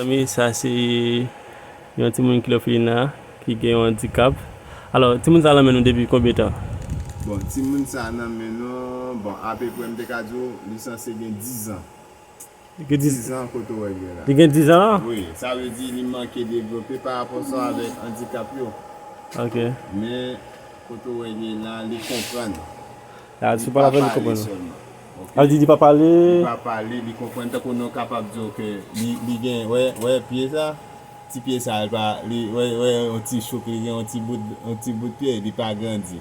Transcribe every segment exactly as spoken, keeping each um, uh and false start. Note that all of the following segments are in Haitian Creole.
Zanmi, sa se yon timoun ki lòfelina, ki gen yon andikap. Alò, timoun sa nan men nou depi konbyen tan? Bon, timoun sa nan men nou, bon, apeprè m te ka di w, li sanse gen dizan. Li gen diz, Dizan kote w wè l ye la. Li gen dizan la? Wi, sa vle di li manke devlope pa rapò sa avèk andikap yo. Ok. Men, kote w wè l ye la, li konprann. A, sou pale avè l, li konprann. Sèlman. Ok? A di li pa pale. Li pa pale, li konprann. Tankou nou kapab di w ke li, li gen, wè, wè pye sa, ti pye sa, li pa, li, wè, wè, yon ti chouk, li gen yon ti bout, yon ti bout pye, li pa grandi.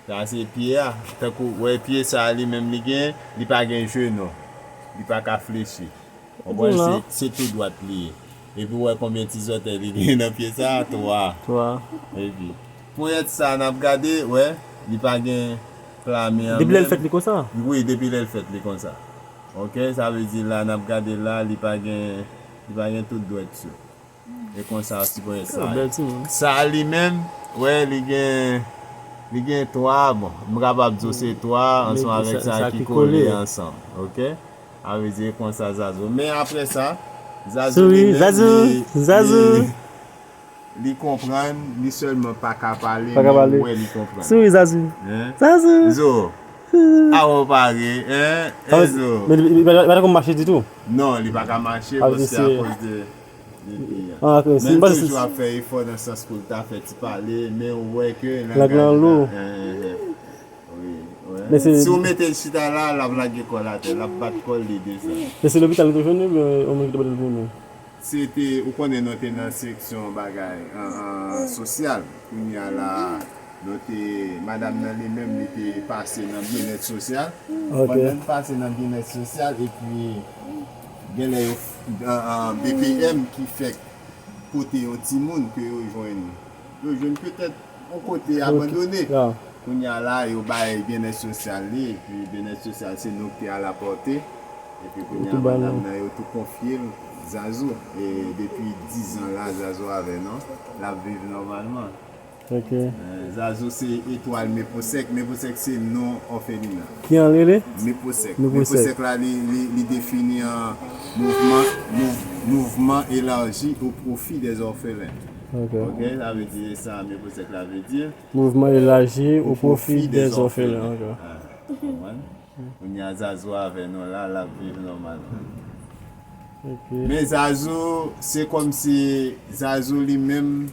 Sa se pye a. Tankou, wè pye sa li menm li gen, li pa gen jenou. Li pa ka flechi. Konprann? Bon, Se, se tou dwat li ye. Epi w wè konbyen ti zòtèy li gen nan pye sa? Twa. Twa. Epi, ponyèt sa n ap gade, wè, li pa gen plame an Depi lè l menm. Fèt li konsa? Wi, depi lè l fèt li konsa. Ok, sa vle di la n ap gade la, li pa gen, li pa gen tout dwèt yo. E konsa ti ponyèt sa. Bèl timoun. Sa li menm, wè, li gen, li gen twa, bon, m kapab di w se twa, ansanm avèk sa ki kole ansanm, ok? A vle di konsa Zazo. Men apre sa, Zazo Souri, li menm, Zazo, li, Zazo. li, li konprann, li sèlman pa ka pale, Pa ka men pale. Ou wè li konprann. Souri, Zazo. Hein? Zazo. Zo, a w pare, hein? Sa vle Enzo. Men li pa, li pa, li pa konn mache ditou. Non, li pa ka mache, Sa vle di paske se akoz de, de pye a. Ah, ok. Se Men pa toujou ap fè efò nan sans pou l ta fè ti pale, men ou wè ke Lang lan lou. Wi, wè. Men se- Si w mete l chita la, l ap lage kò l atè, l ap bat kò l, li desann. Men se lopital li te jwenn li oubyen yon moun ki te pote l pou nou? Se te, ou konnen nou te nan seksyon bagay an, an, sosyal. Kounye a la, nou te, madanm nan li menm, li te pase nan byennèt sosyal. Ok. Pandan l pase nan byennèt sosyal, epi genlè yo, an, an, B P M ki fèk pote yon timoun ke yo jwenn. Yo jwenn petèt yon kote abandone. Ya. Kounye a la, yo bay byennèt sosyal li, epi byennèt sosyal se nou ki te al apòte. Epi kounye a, Tou ba madanm nou. Nan yo tou konfye l Zazo. E depi dizan la, Zazo avè nou, l ap viv nòmalman. Ok. Eh, Zazo se etwal Meposèk. Meposèk se non òfelina. Ki an rele? Meposèk. Meposèk. Meposèk la, li, li, li defini an mouvman, mouv, mouvman elaji o pwofi dè zòfelen. Ok. Ok, sa vle di sa, Meposèk la vle di. Mouvman elaji o Au pwofi profit dè des zòfelen. orphelins. Ok. Ah, konprann? Kounye a Zazo avè nou la, l ap viv nòmalman. Ok. Men Zazo, se kòmsi Zazo li menm,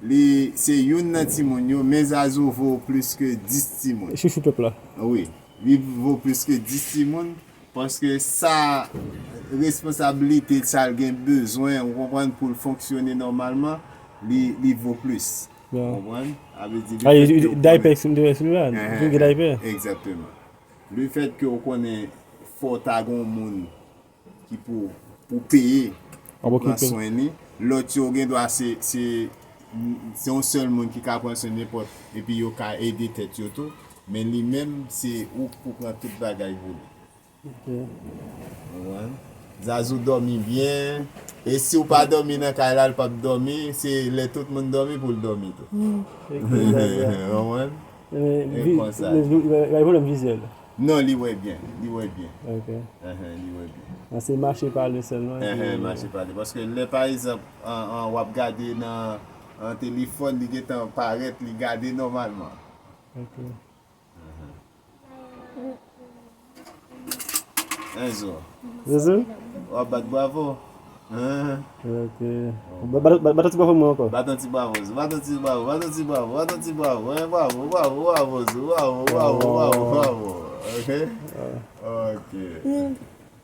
li se youn nan timoun yo, men Zazo vo plis ke dis timoun. Chouchou pèp la. Wi, li vo plis ke dis timoun, paske sa responsablite sa l gen bezwen, ou konprann, pou l fonksyone nòmalman, li, li vo plis. Ya. Ou konprann? A vle di, Ah, lefèt li- ke li- ou daypè konnen- ki sou daypè. Ehe, Tou gen daypè. Egzakteman. Lefèt ke ou konnen fò w ta gen yon moun ki pou, pou peye, An pou pran okipe. Swen li. Lòt yo gen dwa se, se, se yon sèl moun ki ka pran swen nenpòt, epi yo ka ede tèt yo tou. Men li menm, se ou k pou pran tout bagay pou li. Ok. Ou konprann? Zazo dòmi byen. E si w pa dòmi nan kay la, l p ap dòmi. Se lè tout moun dòmi pou l dòmi tou. Ok, dakò. Ou konprann? Men E vi- konsa. men vi- li pa gen pwoblèm vizyèl. Non, li wè byen. Li wè byen. Ok. Enhen, li wè byen. Nan se mache pale sèlman. Enhen, epi- mache pale. Paske lè, pa egzanp, an, an, w ap gade nan, an telefòn, li gentan parèt, li gade nòmalman. Ok. Enzo, Zezou? w ap bat bravo. Enhen. Ok. Ba- ba- ba- Bat yon ti bravo mwen ankò. Bat yon ti bravo, Zo. Bat yon ti bravo, bat yon ti bravo, bat yon ti bravo. Enhen, bravo, bravo, bravo, Zo. Bravo, bravo, bravo, bravo. Ok? Ok.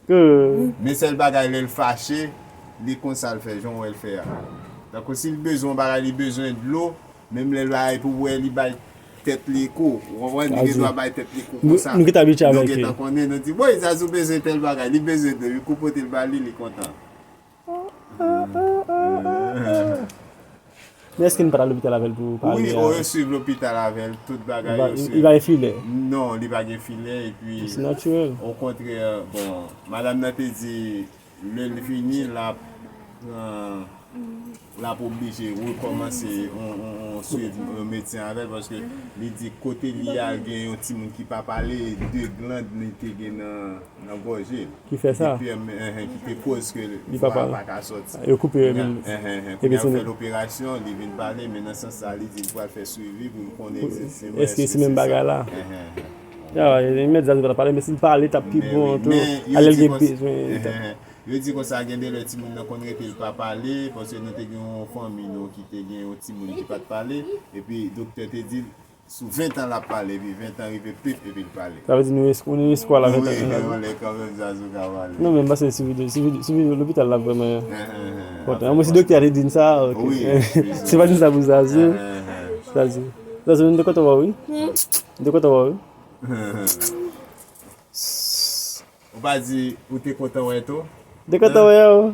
Good. Men sèl bagay, lè l fache, li konsa l fè, jan w wè l fè a. Tankou si l bezwen yon bagay, li bezwen dlo, menm lè l bay pou bwè, li bay tèt li kou. Ou konprann? Li Adi. Gen dwa bay tèt li kou Nou- konsa. nou gentan abitye avèk li. Nou gentan konnen, nou di, "Boy, Zazo bezwen tèl bagay, li bezwen dlo, li kou pote l ba li, li kontan." Men èske n pa t al lopital avè l pou pale? Wi, A- o, yo swiv lopital avè l, tout bagay Li pa- yo li swiv. pa gen filè? Non, li pa gen filè, epi Se natirèl. Okontrè, bon, madanm nan te di, lè l vini, l ap L ap oblije rekòmanse yon, yon, yon swiv yon medsen avè l, paske li di kote li al gen yon timoun ki pa pale, de gland li te gen nan, nan gòje l. Ki fè sa? Ki pèmè-, enhen, ki te koz ke vwa pa ka sòti. Yo koupe yo epi l, enhen, enhen. Kounye a yo fè l operasyon, li vin pale, men nan sans sa, li di l pral fè swivi pou l konnen egzakteman èske se menm bagay la. Enhen, enhen. Ya, li mèt zazou pa pale, men si l pale, t ap pi bon tou. Alè l gen bezwen. Yo di konsa, gen de lè timoun nan konn rete l pa pale, paske nou te gen yon fanmi nou ki te gen yon timoun ki pa t pale, epi doktè te di l, sou ven tan l ap pale, epi ven tan rive pif, epi l pale. Sa vle di nou es-, nou espwa la ven tan. Wi, yon lè kanmenm zazou ka pale. Non, men m panse sou videyo, sou videyo, sou videyo lopital la vrèman enpòtan. Mwen si doktè a te di n sa, ok. Wi, wi. Se pa di n sa pou zazou. Zazou. Zazou, m te kontan wè w, wi. M te kontan wè w, wi. Ou pa di ou te kontan wè tou? M te kontan wè w.